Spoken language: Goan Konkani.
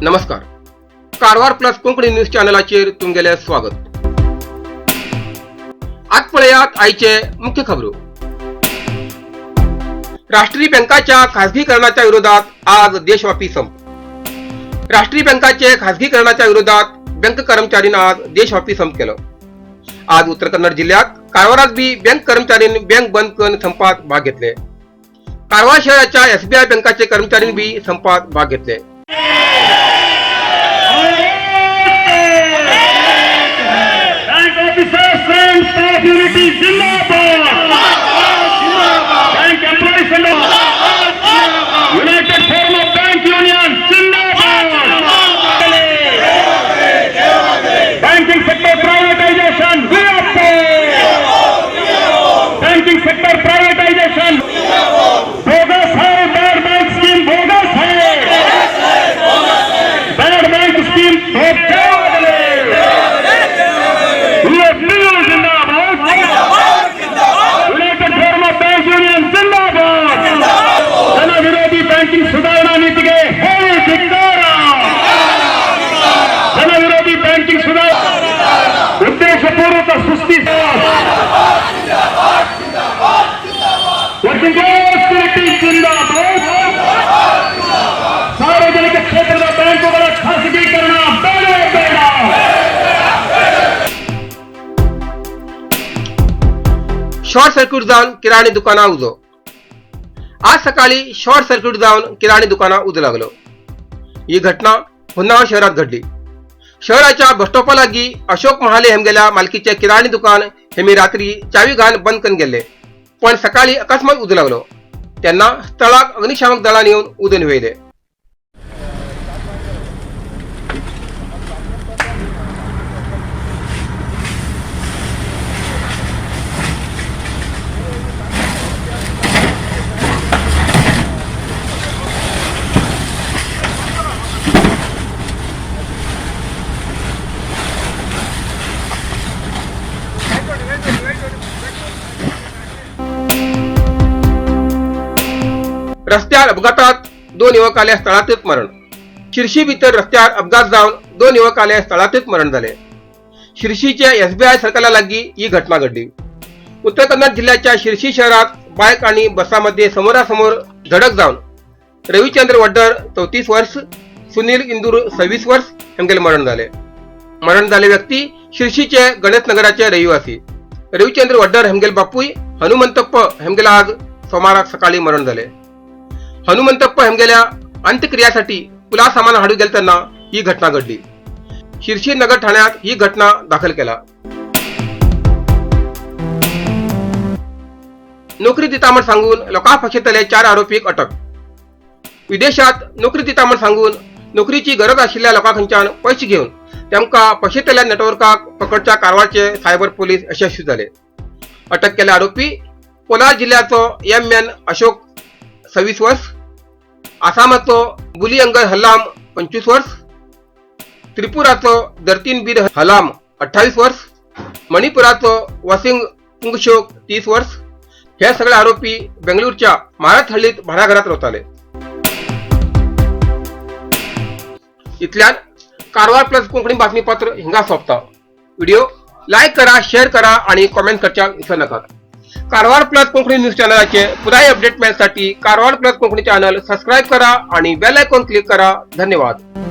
नमस्कार, कारवार प्लस कोंकणी न्यूज चॅनलाचेर तुमगेलें स्वागत. आज पळयात आयचे मुख्य खबरो. राष्ट्रीय बँकाच्या खासगीकरणाच्या विरोधात आज देशव्यापी संप. राष्ट्रीय बँकाचे खासगीकरणाच्या विरोधात बँक कर्मचाऱ्यांनी आज देशव्यापी संप केलो. आज उत्तर कन्नड जिल्ह्यात कारवारात बी बँक कर्मचाऱ्यांनी बँक बंद करून संपात भाग घेतले. कारवार शहराच्या एसबीआय बँकाचे कर्मचाऱ्यांनी बी संपात भाग घेतले. Bank officers and staff unity Zindabad. Bank employees and United Forum of Bank Union Zindabad. Banking sector privatisation, banking sector privatisation bogus है. बैड बैंक स्कीम बोगस है. Bad bank scheme. Zindabad. United Forum of Bank Union ಜಿಂದಾಬಾದ್. ಜನವಿರೋಧಿ ಬ್ಯಾಂಕಿಂಗ್ ಸುಧಾರಣಾ ನೀತಿಗೆ ಹೇಳಿ ಧಿಕ್ಕಾರ. ಜನವಿರೋಧಿ ಬ್ಯಾಂಕಿಂಗ್ ಸುಧಾರಣಾ ಉದ್ದೇಶಪೂರ್ವಕ ಸುಸ್ತಿ. ವರ್ಕಿಂಗ್ ಕ್ಲಾಸ್ ಜಿಂದಾಬಾದ್. ಸಾರ್ವಜನಿಕ ಕ್ಷೇತ್ರದ ಬ್ಯಾಂಕುಗಳ ಖಾಸಗೀಕರಣ ಬೇಡ ಬೇಡ. शॉर्ट सर्किट जावन किराणी दुकाना उजो. आज सकाळी शॉर्ट सर्किट जावन किराणी दुकाना उजो लागलो. ही घटना होन्नावर शहरात घडली. शहराच्या बसस्टॉपा लागीं अशोक महाले हेमगेल्या मालकीचे किराणी दुकान हे मी रात्री चावी घाण बंद करून गेले, पण सकाळी अकस्मात उजो लागलो. त्यांना स्थळाक अग्निशामक दळान येऊन उजो न्हिवयले. रस्त्यार अपघातात दोन युवकाले स्थळातच मरण. शिर्शी भितर रस्त्यार अपघात जावन दोन युवकाले स्थळातच मरण झाले. शिर्शीच्या एसबीआय सर्कला लागीं ही घटना घडली. उत्तर कन्नड जिल्ह्याच्या शिर्शी शहरात बायक आणि बसामध्ये समोरासमोर धडक जावन रविचंद्र वड्डर 34 वर्ष, सुनील इंदूर 26 वर्ष हेमगेले मरण झाले. मरण झाले व्यक्ती शिर्शीचे गणेश नगराचे रहिवासी. रविचंद्र वड्डर हेमगेल बापूय हनुमंतप्प हेमगेला आज सोमाराक सकाळी मरण झाले. हनुमंतप्प हेमगेल्या अंत्यक्रियासाठी पुला सामान हाडू गेलताना ही घटना घडली. शिर्शी नगर ठाण्यात ही घटना दाखल केला. नोकरी दिता म्हण सांगून लोकां फसयतले 4 आरोपीक अटक. विदेशात नोकरी दिता म्हण सांगून नोकरीची गरज आशिल्ल्या लोकां खंयच्यान पयशे घेवन तांकां फसयतल्या नेटवर्काक पकडच्या कारवारचे सायबर पोलीस यशस्वी जाले. अटक केल्ले आरोपी कोलार जिल्ह्याचो एम एन अशोक 26 वर्ष, आसामाचो बुलियंगर हल्लाम 25 वर्ष, त्रिपुराचो दर्तीन बीर हलाम 28 वर्ष, मणिपुराचो वसिंग पुंगशोक 30 वर्ष. हे सगळे आरोपी बेंगळुरूच्या मारथहಳ್लीत भाड्याघरात रावताले. इतल्यान कारवार प्लस कोंकणी बातमीपत्र हिंगा सोंपता. व्हिडिओ लायक करा, शेअर करा आणि कॉमेंट करच्याक विसर नाकात. कारवार प्लस कोंकणी न्यूज चॅनलाचे पुराय update मेळसाठी Karwar plus Konkani channel subscribe करा आणि बेल आयकॉन क्लिक करा. धन्यवाद.